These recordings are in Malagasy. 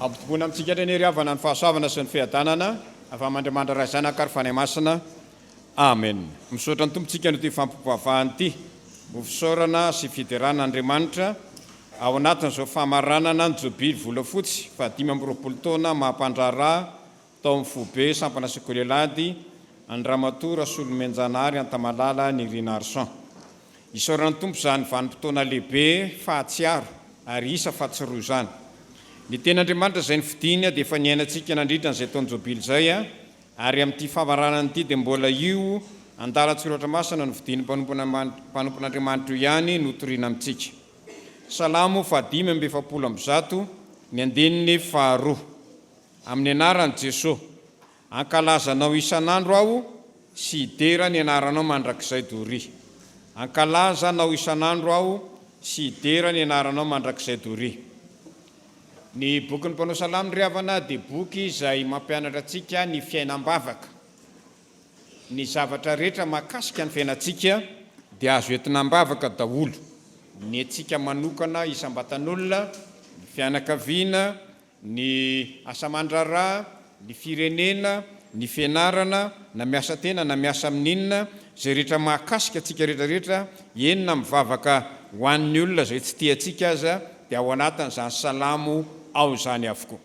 Ampitomboina amintsika indray anie ry havana ny fahasoavana sy ny fiadanana avy amin'Andriamanitra Ray Zanaka ary Fanahy Masina. Amen. Misaotra ny Tompontsika noho ity fampivavahana ity. Ho fisaorana sy fiderana Andriamanitra ao anatin'izao famaranana ny jobily volafotsy faha 25 taona maha mpandraharaha tao amin'ny foibe sampana sekoly Alahady an-dRamatoa Rasolomenjanahary Antamalala Nirina Arson. Isaorana ny Tompo izany vanim-potoana lehibe fahatsiaro ary isa fa tsy roa izany. Ny Tenin'Andriamanitra izay nofidiny dia efa niainantsika nandritra an'izay taon-jobily izay ary amin'ity famaranana ity dia mbola io andalan-tsoratra masina nofidin'ny mpanompon'Andriamanitra io ihany no torina amintsika. Salamo faha-145 ny andininy faharoa. Amin'ny anaran'i Jesoa. Hankalaza Anao isan'andro aho sy hidera ny anaranao mandrakizay doria. Hankalaza Anao isan'andro aho sy hidera ny anaranao mandrakizay doria. Ny bokin'ny Mpanao Salamo ry havana dia boky izay mampianatra antsika ny fiainam-bavaka. Ny zavatra rehetra mahakasika ny fiainantsika dia azo entina am-bavaka daholo. Ny antsika manokana isam-batan'olona, ny fianakaviana, Ny asa aman-draharaha, ny firenena, ny fianarana, na miasa tena na miasa amin'inona, izay rehetra mahakasika antsika rehetra rehetra, eny na mivavaka ho an'ny olona izay tsy tia antsika aza dia ao anatin'izany salamo ao izany avokoa.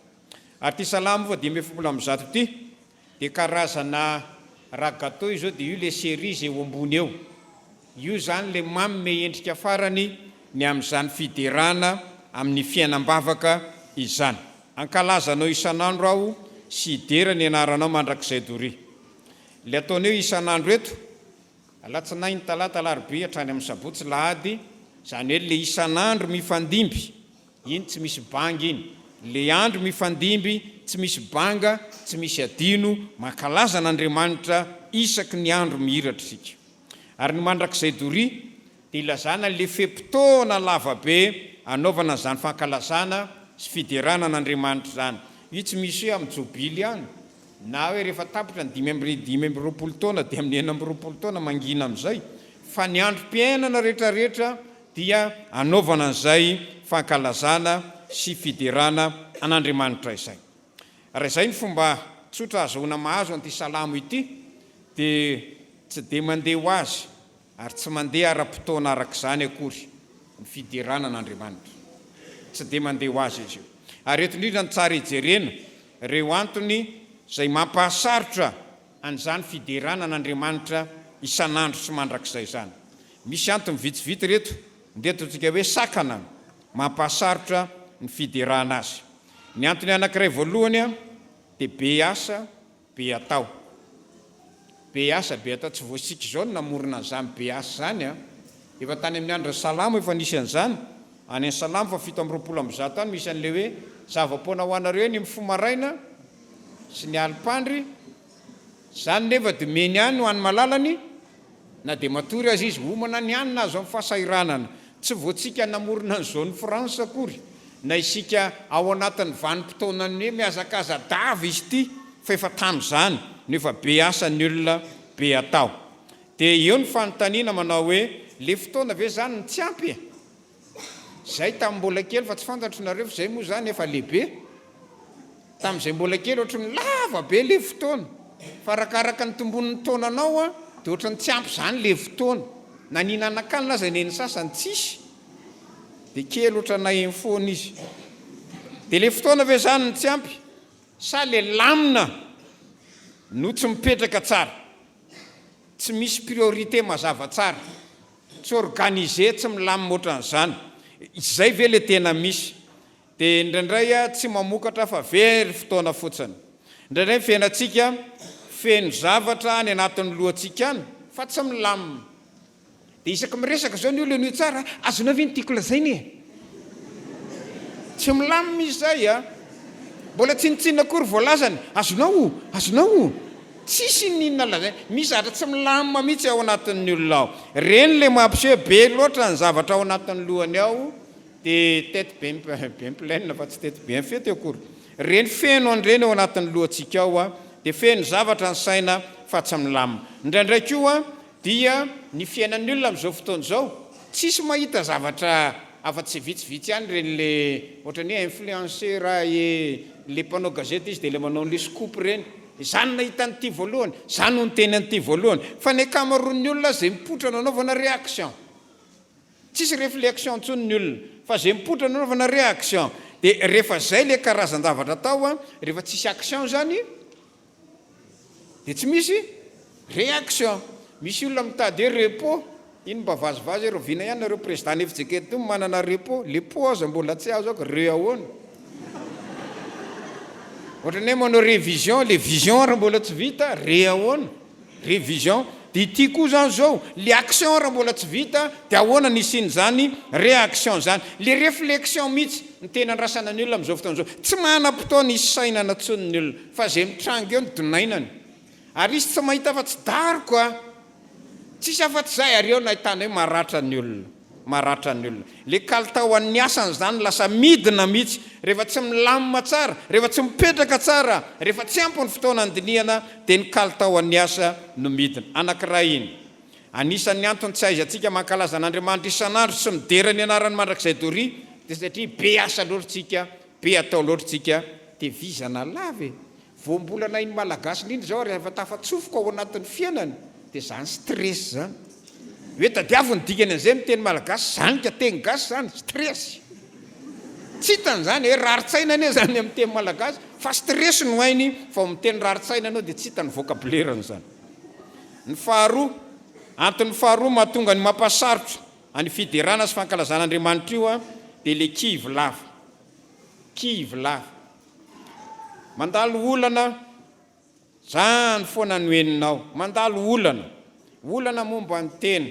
Ary ity salamo faha 145 ity dia karazana raha gateau izao dia io ilay cerise eo ambony eo. Io izany ilay manome endrika farany ny amin'izany fiderana amin'ny fiainam-bavaka izany. Hankalaza Anao isan'andro aho sy hidera ny anaranao mandrakizay doria. Ilay ataony hoe isan'andro eto, alatsinainy, talata, alarobia hatrany amin'ny sabotsy, lahady, izany hoe ilay isan'andro mifandimby, iny tsy misy banga iny. Ilay andro mifandimby, tsy misy banga, tsy misy adino, mankalaza an'Andriamanitra isaky ny andro mihiratra isika. Ary ny mandrakizay doria dia ilazana ilay fe-potoana lava be anaovana an'izany fankalazana sy fiderana an'Andriamanitra izany. Io tsy misy hoe amin'ny jobily ihany, na hoe rehefa tapitra ny 25 taona dia amin'ny 26 taona mangina amin'izay, fa ny androm-piainana rehetrarehetra dia anaovana an'izay fankalazana sy fiderana an'Andriamanitra izay. Raha izay ny fomba tsotra ahazoana mahazo an'ity salamo ity dia tsy dia mandeha ho azy ary tsy mandeha ara-potoana araka izany akory ny fiderana an'Andriamanitra. Tsy dia mandeha ho azy izy io. Ary eto indrindra no tsara hijerena ireo antony izay mampahasarotra an'izany fiderana an'Andriamanitra isan'andro sy mandrakizay izany. Misy antony vitsivity ireto, ndeha ataontsika hoe sakana mampahasarotra ny fiderana azy. Ny antony anankiray voalohany dia be asa be atao. Be asa be atao, tsy vao isika izao no namorona an'izany be asa izany an! Efa tany amin'ny andron'ny Salamo efa nisy an'izany, any amin'ny Salamo faha 127 any misy an'ilay hoe zava-poana ho anareo ny mifoha maraina sy ny alim-pandry, izany nefa dia omeny ihany ho an'ny malalany, Na dia matory aza izy, homana ny hanina azo amin'ny fahasahiranana. Tsy vao tsika namorona ny zone France akory, na isika ao anatin'ny vanim-potoanan'ny hoe mihazakaza-dava izy ity, fa efa tamin'izany no efa be asa ny olona, be atao. Dia eo ny fanontaniana manao hoe, le fotoana ve izany no tsy ampy e? Zay tamin'ny mbola kely fa tsy fantatro nareo fa zay moa zany efa lehibe. Tamin'izay mbola kely ohatry ny lava be le fotoana. Fa arakaraka ny tombon'ny taonanao an, dia ohatry ny tsy ampy zany le fotoana. Na nihinana-kanina aza neny sasany tsisy, dia kely ohatranay eny foana izy. Dia le fotoana ve zany no tsy ampy sa le lamina no tsy mipetraka tsara? Tsy misy priorité mazava tsara. Tsy organisé, tsy milamina ohatran'izany. Izay ve le tena misy? Dia indraindray tsy mamokatra fa very fotoana fotsiny. Indraindray ny fiainantsika feno zavatra any anatin'ny lohantsika any fa tsy milamina. Dia isaky miresaka izao ny olona henoy tsara, azonao ve ny tiako lazaina e? Tsy milamina izy izay a! Mbola tsinontsinona akory voalazany, azonao o! Azonao o! Tsisy inon'inona lazaina, misy zavatra tsy milamina mihitsy ao anatin'ny olona ao. Ireny ilay mampiseho hoe be loatra ny zavatra ao anatin'ny lohany ao, dia tête bien bien pleine fa tsy tête bien faite akory. Ireny feno an'ireny ao anatin'ny lohantsika ao dia feno zavatra ny saina fa tsy milamina. Indraindray koa dia ny fiainan'ny olona amin'izao fotoana izao, tsisy mahita zavatra. afa-tsy vitsivitsy ihany ireny le ohatran'ny hoe influenceur e, le mpanao gazety izy dia le manao an'le scoop ireny. Izaho no nahita an'ity voalohany, izaho no niteny an'ity voalohany. Fa ny ankamaroan'ny olona izay mipoitra nanaovana réaction. Tsisy réflexion intsony ny olona fa izay mipoitra nanaovana réaction. Dia rehefa izay le karazan-javatra atao an, rehefa tsisy action izany dia tsy misy réaction. Misy olona mitady hoe repos, iny mba vazivazy hoe rahoviana ihany nareo président ny fjk no manana repos, le po aza mbola tsy azo ako, re ahoana? Ohatran'ny hoe manao révision, le vision ary mbola tsy vita, re ahoana? Révision, dia ity koa zany zao, le action raha mbola tsy vita dia ahoana ny hisian'izany réaction zany? Le réflexion mihitsy no tena andrasana ny olona amin'izao fotoana izao. Tsy manam-potoana hisainana intsony ny olona fa izay mitranga eo no donainany. Ary izy tsy mahita afa-tsy daroka. Tsisy afa-tsy izay ary eo no ahitana hoe maratra ny olona. Maratra ny olona. Le kalitao an'ny asany izany lasa midina mihitsy rehefa tsy milamina tsara, rehefa tsy mipetraka tsara, rehefa tsy ampy ny fotoana andinihana dia ny kalitao an'ny asa no midina. Anankiray iny. Anisan'ny antony tsy ahaizantsika mankalaza an'Andriamanitra isan'andro sy midera ny anarany mandrakizay doria dia satria be asa loatra tsika, be atao loatra tsika, dia vizana lava e! Voambolana hain'ny Malagasy indrindra izao ary efa tafatsofoka ao anatin'ny fiainany dia izany stress izany. Hoe tadiavo ny dikany an'izay amin'ny teny Malagasy, izany ka teny gasy izany, stress. Tsy hitany izany hoe rarin-tsaina anie izany amin'ny teny Malagasy fa stress no hainy fa ao amin'ny teny rarin-tsaina ianao dia tsy hitany vocabulaire-ny izany. Ny faharoa, antony faharoa mahatonga ny mampasarotra an'io fiderana sy fankalazana Andriamanitra io dia ilay kivy lava. Kivy lava. Mandalo olana, zany foana no henonao, mandalo olana, olana momba ny tena.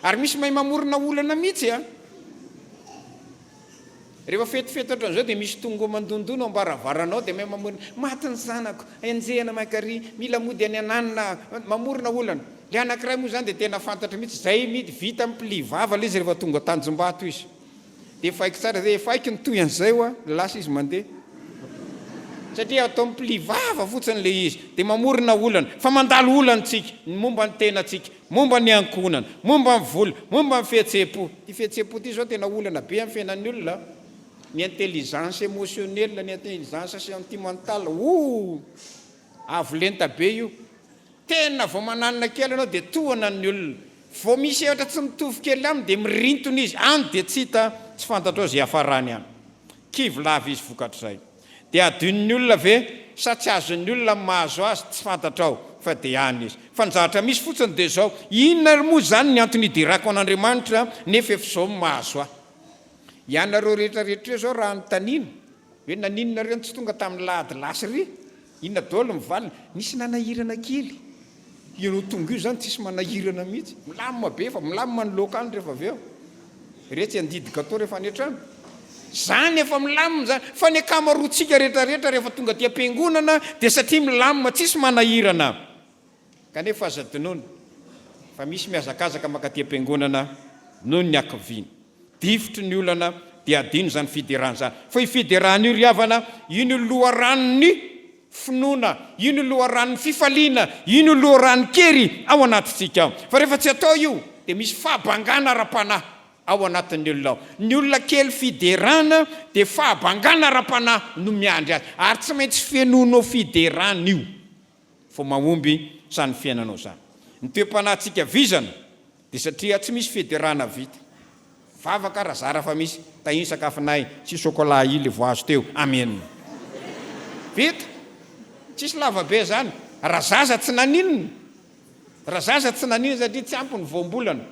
Ary misy mahay mamorona olana mihitsy an! Rehefa fetifety ohatran'izao dia misy tonga mandondona ao am-baravaranao dia mahay mamorona, maty ny zanako, enjehina mankary, mila mody any ananona, mamorona olana. Ilay anankiray moa izany dia tena fantatro mihitsy, izay mihitsy, vita mi-pli vava ilay izy rehefa tonga Tanjombato izy. Dia efa haiko tsara zay, efa haiko ny tohy an'izay hoa, lasa izy mandeha. Satria atao mipli vava fotsiny le izy, dia mamorona olana. Fa mandalo olana tsika, ny momba ny tenantsika, momba ny ankohonana, momba ny vola, momba ny fihetseham-po. Ity fihetseham-po ity zao tena olana be amin'ny fiainan'ny olona a. Ny intelligence émotionnelle, ny intelligence sentimentale, ouh! Avo lenta be io. Tena vao mananona kely ianao dia tohana ny olona. Vao misy hevitra tsy mitovy kely aminy dia mirintona izy. Any dia tsy hita, tsy fantatrao izay hiafarany any. Kivy lava izy vokatr'izay. Dia adinon'ny olona ve sa tsy azon'ny olona ny mahazo azy? Tsy fantatrao fa dia any izy. Fa ny zavatra misy fotsiny dia izao, inona ary moa izany ny antony hiderako an'Andriamanitra nefa efa izao no mahazo ahy? Ianareo rehetra rehetra ireo izao raha anontaniana hoe naninona nareo no tsy tonga tamin'ny lahady lasa iry? Inona daholo ny valiny? Nisy nanahirana kely. Ianao tonga io zany tsisy manahirana mihitsy. Milamina be fa milamina ny laoka any rehefa avy eo. Iretsy handidy gateau rehefa any an-trano. Zany efa milamina zany. Fa ny ankamaroantsika rehetra rehetra rehefa tonga aty am-piangonana dia satria milamina tsisy manahirana. Kanefa aza adinoina fa misy mihazakazaka mankaty am-piangonana noho ny hakiviana. Difotry ny olana dia adino izany fiderana izany. Fa io fiderana io ry havana, io no loharanon'ny finoana, io no loharanon'ny fifaliana, io no loharanon-kery ao anatintsika ao. Fa rehefa tsy atao io dia misy fahabangana ara-panahy ao anatin'ny olona ao. Ny olona kely fiderana dia fahabangana ara-panahy no miandry azy. Ary tsy maintsy fenoinao fiderana io vao mahomby izany fiainanao izany. Ny toe-panahintsika vizana Dia satria tsy misy federana vita. Vavaka ra zara fa misy. Tahio ny sakafonay sy chocolat io le voazo teo. Amen. Vita. Tsisy lava be zany. Ra zaza tsy naninona. Ra zaza tsy naninona satria tsy ampy ny voambolana.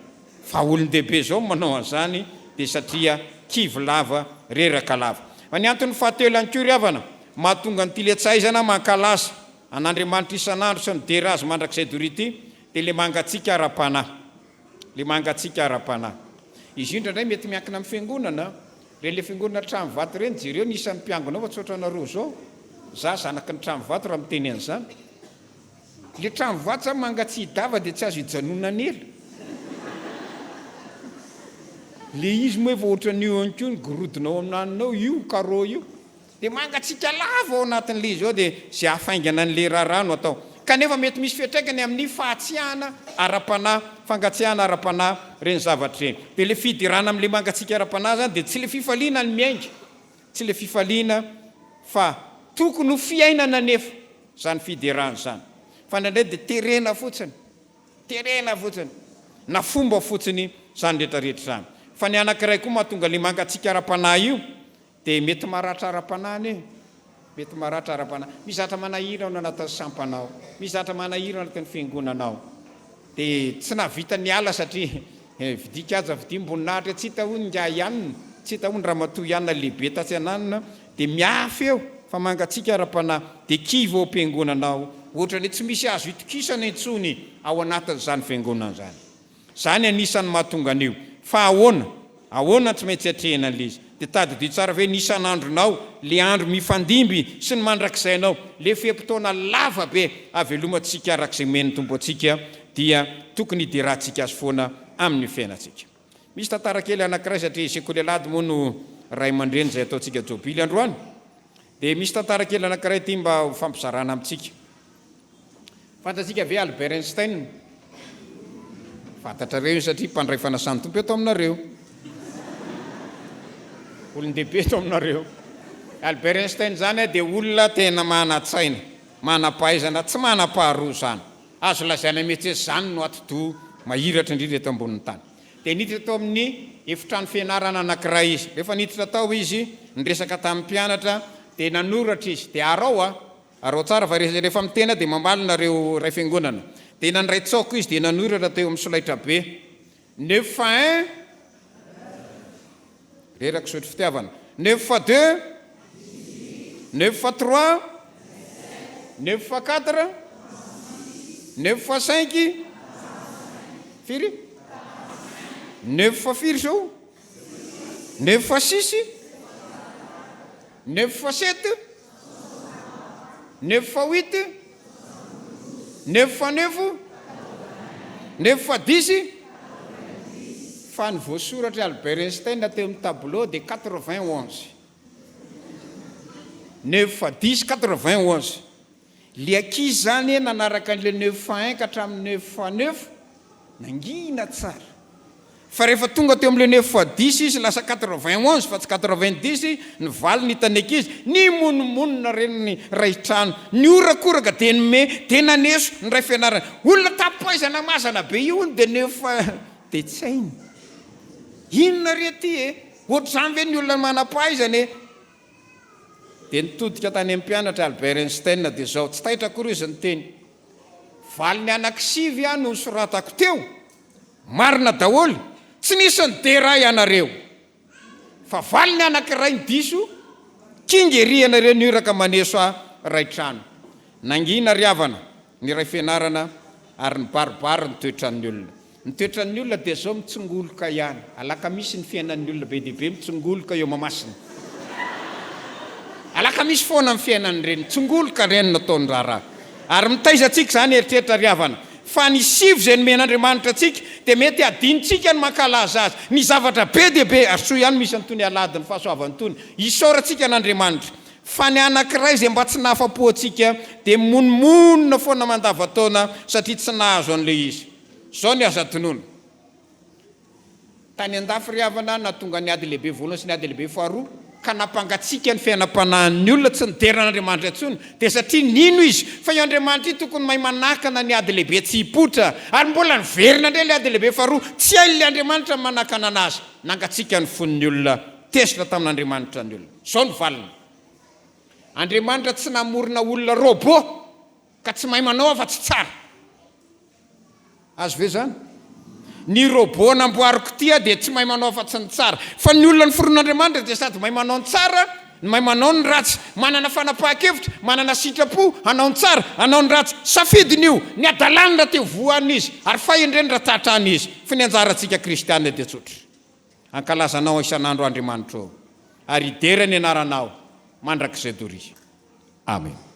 Fa olon-dehibe zao manao an'izany dia satria kivy lava, reraka lava. Fa ny antony fahatelo ihany koa ry havana, mahatonga an'ity le tsy ahaizana mankalaza an'Andriamanitra isan'andro sy midera Azy mandrakizay doria ity Dia le mangatsiaka ara-panahy. Le mangatsiaka ara-panahy. Izy io indraindray mety miankina amin'ny fiangonana. Ireny le fiangonana trano vato ireny, jereo ny isan'ny mpiangona ao fa tsy ohatranareo izao. Za zanaky ny trano vato raha miteny an'izany. Le trano vato zany mangatsiadava dia tsy azo ijanonana ela. Le izy moa efa ohatran'io ihany koa ny gorodona ao aminanona ao, io carreau io. Dia mangatsiaka lava ao anatin'ilay izy ao dia izay hahafaingana an'ilay raharaha no atao. Kanefa mety misy fiantraikany amin'ny fahatsiahana ara-panahy, fangatsiahana ara-panahy ireny zavatra ireny. Dia ilay fidirana amin'ilay mangatsiaka ara-panahy izany dia tsy ilay fifaliana ny miainga, tsy ilay fifaliana fa tokony ho fiainana anefa izany fiderana izany. Fa indraindray dia terena fotsiny, terena fotsiny, na fomba fotsiny izany rehetra rehetra izany. Fa ny anankiray koa mahatonga ilay mangatsiaka ara-panahy io Dia mety maratra ara-panahy anie, mety maratra ara-panahy. Misy zavatra manahirana ao anatin'ny sampana ao, misy zavatra manahirana ao anatin'ny fiangonana ao. Dia tsy nahavita niala satria vidia kaja vidiam-boninahitra, tsy hita hono ingahy Anona, tsy hita hono ramatoa Anona lehibe tatsy ananona, dia miafy eo fa mangatsiaka ara-panahy, dia kivy ao am-piangonana ao, ohatran'ny hoe tsy misy azo itokisana intsony ao anatin'izany fiangonana izany. Zany anisan'ny mahatonga an'io. Fa ahoana? Ahoana tsy maintsy atrehina an'le izy? De tadidio tsara ve ny isan'andronao, le andro mifandimby sy ny mandrakizainao, le fe-potoana lava be havelomantsika arak'izay omen'ny Tompo antsika dia tokony hiderantsika Azy foana amin'ny fiainantsika. Misy tantara kely anankiray satria sekoly alahady moa no ray aman-dreny izay ataontsika jobily androany. Dia misy tantara kely anankiray ity mba ho fampizarana amintsika. Fantatsika ve Albert Einstein? Fantatrareo io satria mpandray fanasan'ny Tompo eto aminareo. Olon-dehibe eto aminareo. Albert Einstein izany dia olona tena manan-tsaina, manam-pahaizana, tsy manam-paharoa izany. Azo lazaina mihitsy hoe izany no atidoha mahiratra indrindra eto ambonin'ny tany. Dia niditra tao amin'ny efitrano fianarana anankiray izy. Rehefa niditra tao izy, niresaka tamin'ny mpianatra, dia nanoratra izy. Dia arao a! Arao tsara fa rehefa miteny aho dia mamaly nareo ray fiangonana. Dia nandray tsaoko izy dia nanoratra teo amin'ny solaitrabe. Neuf fois un Reraka sotro fitiavana. Neuf fois deux Neuf fois trois Neuf fois quatre Neuf fois cinq Firy? Neuf fois firy zao? Neuf fois six Neuf fois sept Neuf fois huit, neuf fois neuf, neuf fois dix, fa ny voasoratr'i Albert Einstein teo amin'ny tableau dia quatre-vingt-onze. Neuf fois dix, quatre-vingt-onze. Le ankizy zany nanaraka an'le neuf fois un ka hatramin'ny neuf fois neuf, nangina tsara. Fa rehefa tonga teo amin'ilay neuf fois dix izy lasa quatre-vingt-onze fa tsy quatre-vingt-dix, ny valiny hitan'ny ankizy, nimonomonona ireny ny ray trano, nihorakoraka dia nime, dia naneso ny ray fianarana. Olona tapaizana mazana be io hono dia neuf fois dia tsy hainy. Inona re ity e? Ohatr'izany ve ny olona manam-pahaizana e? Dia nitodika tany amin'ny mpianatra Albert Einstein dia izao, tsy taitra akory izy niteny, Valiny anankisivy aho no nosoratako teo, Marina daholo, tsy nisy nidera ahy ianareo, fa valiny anankiray ny diso, kinga ery ianareo niraka maneso ahy ray trano. Nangina ry havana ny ray fianarana ary nibaribary ny toetran'ny olona. Ny toetran'ny olona dia zao mitsingoloka ihany, alakamisy ny fiainan'ny olona be dia be mitsingoloka eo Mahamasina. Alakamisy foana ny fiainan'ireny, mitsingoloka ireny no ataony raharaha. Ary mitaiza antsika izany eritreritra ry havana, fa ny sivy izay nomen'Andriamanitra antsika dia mety hadinontsika ny mankalaza azy, ny zavatra be dia be, ary soa ihany misy an'itony alahadin'ny fahasoavana itony, isaorantsika an'Andriamanitra, fa ny anankiray izay mba tsy nahafa-po antsika dia mimonomonona foana mandavan-taona satria tsy nahazo an'ilay izy. Izao ny azo adinoina. Tany an-dafy ry havana, nahatonga ny ady lehibe voalohany sy ny ady lehibe faharoa, ka nampangatsiaka ny fiainam-panahin'ny olona tsy nidera an'Andriamanitra intsony, dia satria nino izy fa io Andriamanitra io tokony mahay manakana ny ady lehibe tsy hipoitra, ary mbola niverina indray ilay ady lehibe faharoa, tsy hain'ilay Andriamanitra ny manakana anazy. Nangatsiaka ny fon'ny olona, tezitra tamin'Andriamanitra ny olona. Izao no valiny, Andriamanitra tsy namorona olona robot ka tsy mahay manao afa-tsy tsara. Azo ve izany? Ny robot namboariko ity aho dia tsy mahay manao afa-tsy ny tsara. Fa ny olona noforon'Andriamanitra dia sady mahay manao ny tsara no mahay manao ny ratsy. Manana fanapahan-kevitra, manana sitrapo hanao ny tsara, hanao ny ratsy. Safidiny io. Ny hadalany raha te ho voany izy, ary fahendreny raha tratrany izy. Fa ny anjarantsika kristiana dia tsotra. Hankalaza Anao isan'andro Andriamanitro ô, ary hidera ny anaranao mandrakizay doria. Amen.